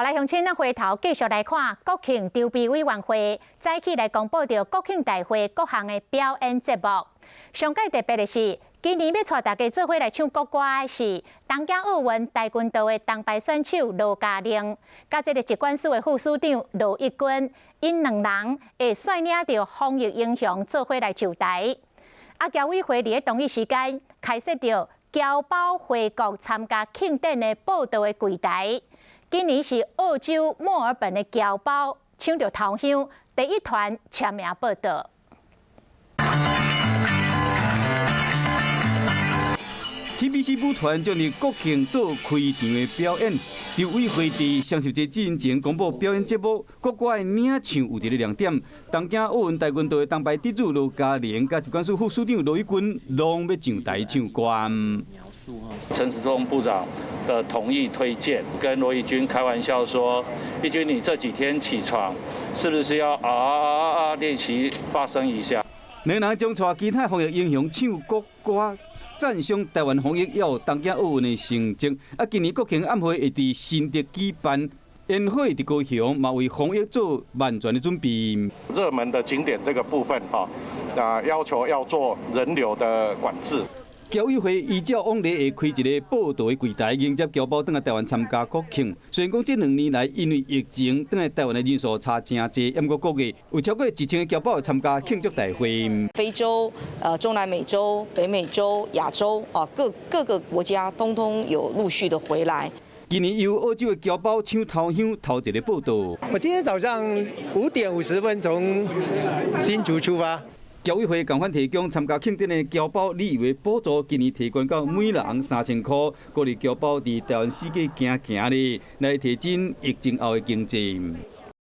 好來，鄉親，咱回頭繼續來看國慶籌備委員會早起來公布著國慶大會各項的表演節目。上蓋特別的是，今年欲帶大家做伙來唱國歌的是東京奧運跆拳道的銅牌選手羅嘉玲，佮這个疾管署的副署長羅一鈞，𪜶兩人會率領著防疫英雄做伙來上台。啊，僑委會佇咧同一時間開設著僑胞回國參加慶典的報到的櫃台。今年是澳洲墨爾本的僑胞搶著頭香，第一團簽名報到。 TBC 舞團將佇國慶做開場的表演，籌委會佇雙十節之前公布表演節目，國歌的領唱有一个亮點。東京奧運跆拳道的銅牌得主羅嘉玲，佮疾管署副署長羅一鈞，攏欲上台唱歌。陳時中部長的同意推薦，跟羅一鈞開玩笑說：“一鈞，你這幾天起床，是不是要啊啊啊練習發聲一下？” 兩人將帶其他防疫英雄唱國歌，讚賞台灣防疫猶有東京奧運的成績。啊，今年國慶晚會會佇新竹舉辦，煙火佇高雄嘛為防疫做萬全的準備。熱門的景點這個部分，哈，啊要求要做人流的管制。僑委會依照往例會開一個報到的櫃台，迎接僑胞轉來台灣參加國慶。雖然講這2年來因為疫情，轉來台灣的人數差誠濟，毋過國內有超過1000个僑胞參加慶祝大會。非洲、中南美洲、北美洲、亞洲啊，各個國家通通有陸續的回來。今年由澳洲的僑胞搶頭香頭一个報到。我今天早上5點50分從新竹出發。僑委會仝款提供參加慶典的僑胞旅遊的補助，今年提懸到每人3000箍，鼓勵僑胞佇台灣四界行行咧，來提振疫情後的經濟。